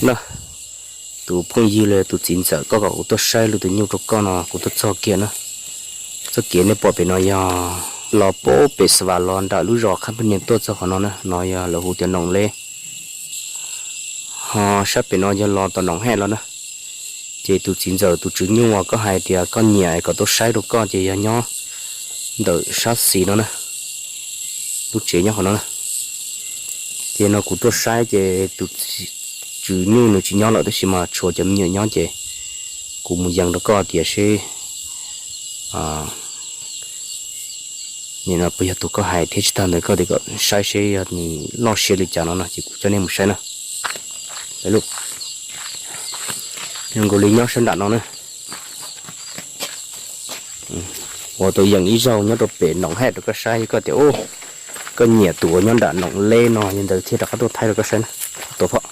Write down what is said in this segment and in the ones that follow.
Na, tus phooj ywg los tus txiv ntxawm koj kom kuv tuaj saib lub tus nyuj rau koj no kuv tuaj txog kiag na. Txoj kev nej pom pem no yog los pem Xav Vas los nram lub zos Qhab Paj Nias tuaj txog qhov no na, no yog lawv hu tias Noom Leb. Ho sab pem no yog los tom Noom Hej los na. Ces tus txiv ntxawm tus tswv nyuj uas koj hais tias koj nyiam kom tuaj saib rau koj ces yog nyob ntawm sab xis no na, lub tsev nyob qhov no na. Ces no kuv tuaj saib ces tus tswv nyuj nws tsis nyob lawm tab sis mas tshuav cov me nyuam nyob ces kuv mus yees rau koj tias seb nim no puas yog tus koj hais thiab tsis tag ntawd koj tias kom saib seb yog nws loj siab li cas no no ces kuv coj nej mus saib na. Zoo nkaus li nyob sab nram no na. Ua tus yees ib zaug nyob rau pem Noom Hej rau koj saib, koj tias koj nyiam tus uas nyob nram Noom Leb no li ntawd thiaj rov qab tuaj thaij rau koj saib na. Tus phom,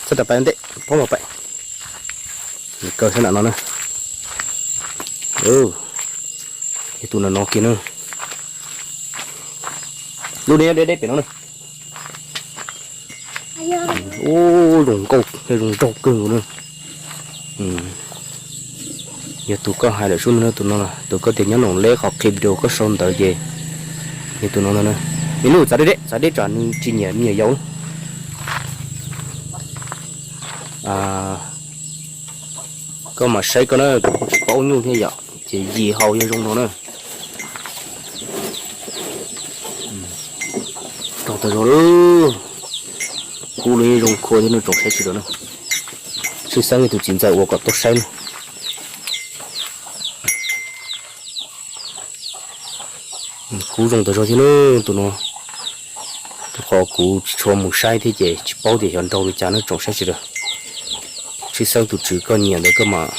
txhob tas pais ntej, phob mas pais. Kaw sab nram no na. Yog tus no no kiag na. Lub no nyob deb deb pem no na. Ub, zoo nkauj thiab zoo nraug kawg nkaus na. Yog tus koj hais lawm sub no, tus no, tus koj tias nyob Noom Leb qhov qhia video koj sau ntawd ces yog tus no ntag na. Me lub txav deb deb, txav deb tsam nws tsis nyiam me nyuam yaus. Koj mam saib koj na, kuv kuj tsis paub nyuj thiab yom, ces yim hau yog zoo no na. Raug tau zoo lawm, kub los yeej zoo khua thiab no, tsoom saib tsis dua na. Tshwj xeeb tus txiv ntxawm uas kom tuaj saib na. Kub zoo tas zog thiab na, tus no. Rau qhov kuv tsis tshua mus saib thiab ces tsis paub tias xyov nraug li cas na, tsoom saib tsis dua. Tshwj xeeb tus tswv koj nyiam ntawd koj mam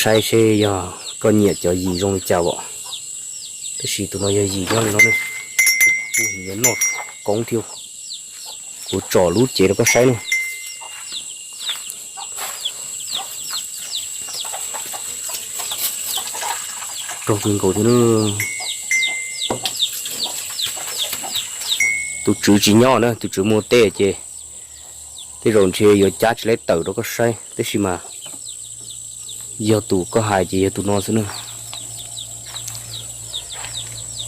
saib seb yog koj nyiam cov yim zoo li cas os. Tab sis tus no yog yim nyob li no ne, kuv noj koob thiab. Kuv tsom lub cev rau koj saib na. Raug kawg nkaus thiab na. Tus tswv tsis nyob na, tus tswv mus ua teb ces tej zaum ntshe yuav cab tsis laib tawm rau koj saib, tab sis mas yog tus koj hais ces yog tus no xwb na.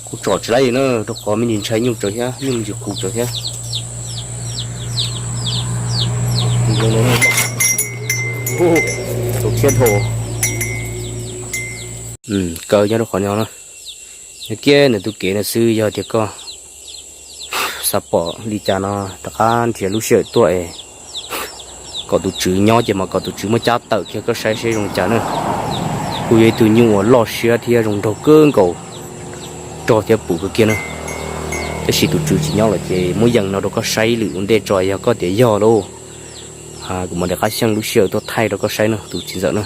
Kuv tsom tsis laib li na, rau qhov me ntsis ntshai nyuj tsawv thiab, nyuj me ntsis qus tsawv thiab. Tus thiab dhau. Kaw nyob rau qhov no na. Yog kiag nws tus kev no xwb, yog tias koj xav pom li cas no rov qab nrhiav lub sij hawm tuaj es kom tus tswv nyob ces mas kom tus tswv muab cab tawm kiag koj saib seb zoo li cas na. Kuj yog ib tug nyuj uas loj siab thiab zoo nraug kawg nkaus, rog thiab pum kawg kiag na. Tab sis tus tswv tsis nyob lawm ces muab yees no rau koj saib ib lwm ua ntej tso, yog koj tias yog lauj, kuv mam li qab xyeej lub sij hawm tuaj thaij rau koj saib na tus txiv ntxawm na.